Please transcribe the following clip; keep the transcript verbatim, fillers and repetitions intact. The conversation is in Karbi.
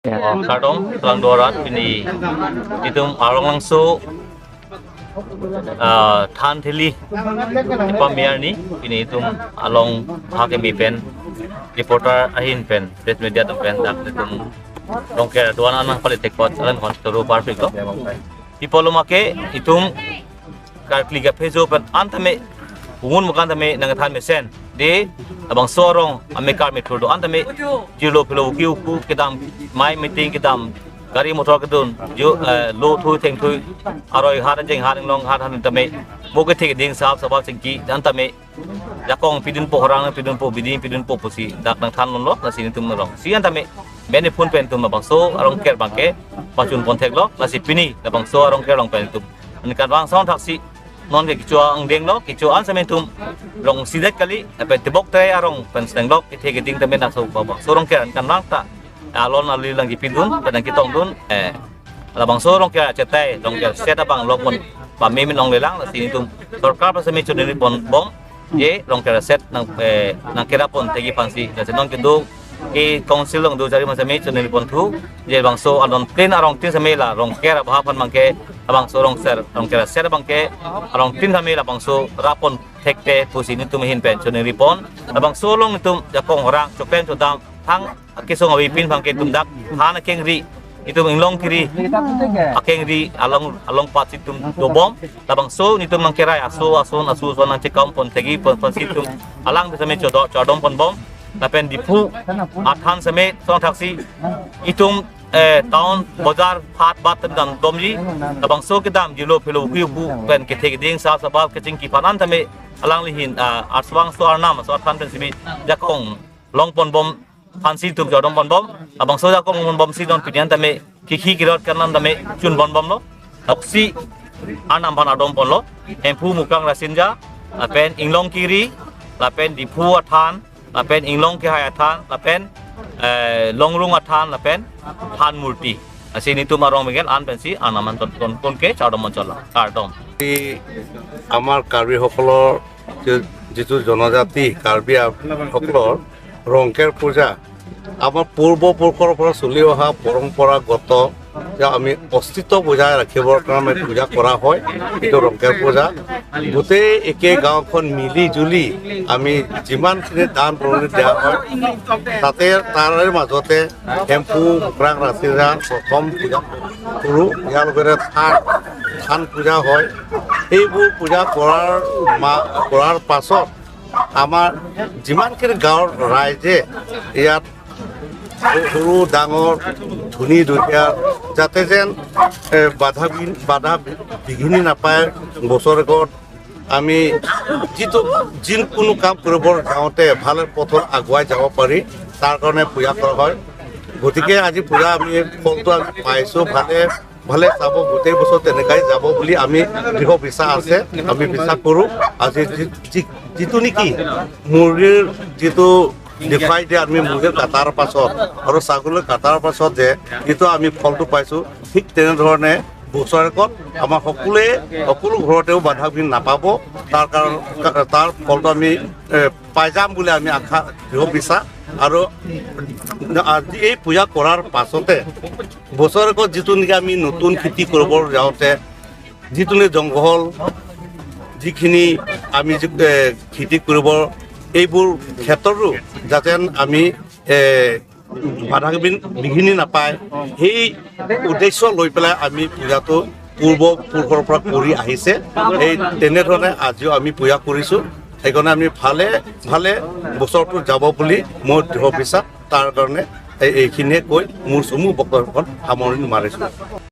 Ya. Oh, kardom, Langdorat, pini itum Arong Langso, ah, than theli pamir ni, pini itum along ha keme pen, reporter ahin pen, press media atum pen, dak itum Rongker aduan anang pali thekpot, alam kon turu parpik lo. Pi apotlo ma ke, itum karkli kaphejo pen an tame, ungun mukan tame nangthan mesen. De, labangso arong amekar methur do-an tame, jirlo phelo uki uku kedam mai meeting kedam, gari motor kedun, jo, eh, lo thui theng thui, aroi har jeng har inglong har han tame, mo kethe keding sap sap chingki an tame, jakong pidunpo, horang pidunpo, bidi pidunpo pusi dak nangthan longlo, lasi netum arong. Si an tame, mane phun pen itum labangso arong ker abangke pachun pon theklo, lasi pini labangso arong ker along pen itum ankan vang song thaksi non ke kecho angdeng lo, kecho an same itum rong sidet kali, lapen tebok trai arong pen seng lo, kethe keding tame nangso labangso arong ker ankan vang ta alon ali nangkepidun, pen nangketongdun, eh, labangso arong ker achetai, arong ker set abang lo pon pame min onglelang, lasi netum sorkar pen same choningri pon bom, je arong ker set nang, eh, nangkera pon thekji aphansi, lasi non kedo ke council along do jari ma same choningri pon thu, je labangso alon tin arong tin same la arong ker abha aphan abangke, labangso arong ser, arong ker set abangke arong tin same labangso ra pon thekte pusi netum ahin pen choningri pon. Labangso along itum jakong horang, choklem chodam, thang akesung avepin abangke itum dak than akengri, itum inglong kiri akengri along, along pat si itum dobom. Labangso netum nangkerai aso ason aso ason nangchekam pon thekji pon pon si itum alang same chodo chodom pon bom. Lapen Diphu athan same song thaksi itum, eh, town bojar phat bat tem dam domji. Labangso kedam jirlo phelo uki uku pen kethe keding sap sap kechingki aphan an tame alangli ahin, ah, arsvang so arnam so athan pen simi jakong long pon bom aphansi itum chodom pon bom. Labangso jakong long pon bom si non pini an tame kiki kirot kan an tame chun pon bomlo. Oksi arnam aphan adom ponlo. Hemphu Mukrang Rasinja, lapen inglong kiri, lapen Diphu athan, lapen inglong kehai athan, lapen, eh, longrung athan, lapen than murti. Lasi netum arong megen an pensi arnam an ton kon kon ke chodom pon chotlo. Kardom. এই আমাৰ কাৰ্বিসকলৰ যি-, যিটো জনজাতি কাৰ্বি আ-, সকলৰ ৰংকেৰ পূজা আমাৰ পূৰ্বপুৰুষৰ পৰা চলি অহা পৰম্পৰাগত যে আমি অস্তিত্ব বজাই ৰাখিবৰ কাৰণে পূজা কৰা হয়, এইটো ৰংকেৰ পূজা। গোটেই একে গাঁওখন মিলি জুলি আমি যিমানখিনি দান বৰঙণি দিয়া হয়, তাতে তাৰে মাজতে হেম্পু, মুকৰাং, ৰাছিৰাং প্ৰথম পূজা কৰোঁ। ইয়াৰ লগতে থান, থান পূজা হয়। এইবোৰ পূজা কৰাৰ মা-, কৰাৰ পাছত আমাৰ যিমানখিনি গাঁৱৰ ৰাইজে ইয়াত সৰু ডাঙৰ, ধনী দুখীয়া যাতে যেন, এ, বাধা বিঘিন-, বাধা বিঘিনি নাপায়, বছৰেকত আমি যিটো, যিকোনো কাম কৰিবৰ যাওঁতে ভালে পথত আগুৱাই যাব পাৰি, তাৰ কাৰণে পূজা কৰা হয়। গতিকে আজি পূজা আমি ফলটো আমি পাইছোঁ, ভালে ভালে যাব, গোটেই বছৰ তেনেকাই যাব বুলি আমি দৃঢ় বিশ্বাস আছে, আমি বিশ্বাস কৰোঁ। আজি যি-, যি-, যিটো নেকি মুৰ্গীৰ যিটো দেখুৱাই দিয়ে, আমি মুৰ্গীৰ কাটাৰ পাছত আৰু ছাগলীৰ কাটাৰ পাছত যে যিটো আমি ফলটো পাইছোঁ, ঠিক তেনেধৰণে বছৰেকত আমাৰ সকলোৱে, সকলো ঘৰতেও বাধা বিঘিনি নাপাব, তাৰ কাৰণ, তাৰ ফলটো আমি, এ, পাই যাম বুলি আমি আশা, দৃঢ় বিশ্বাস। আৰু আজি এই পূজা কৰাৰ পাছতে বছৰেকত যিটো নেকি আমি নতুন খেতি কৰিব যাওঁতে যিটো নেকি জংঘল, যিখিনি আমি যি, এ, খেতি কৰিব, এইবোৰ ক্ষেত্ৰতো যাতে আমি, এ, বাধা বিঘিন-, বিঘিনি নাপায়, সেই উদ্দেশ্য লৈ পেলাই আমি পূজাটো পূৰ্বপুৰুষৰ পৰা কৰি আহিছে। সেই তেনেধৰণে আজিও আমি পূজা কৰিছোঁ। সেইকাৰণে আমি ভালে ভালে বছৰটো যাব বুলি মোৰ দৃঢ় বিশ্বাস। তাৰ কাৰণে এই, এইখিনিয়ে কৈ মোৰ চমু বক্তব্যখন সামৰণি মাৰিছোঁ।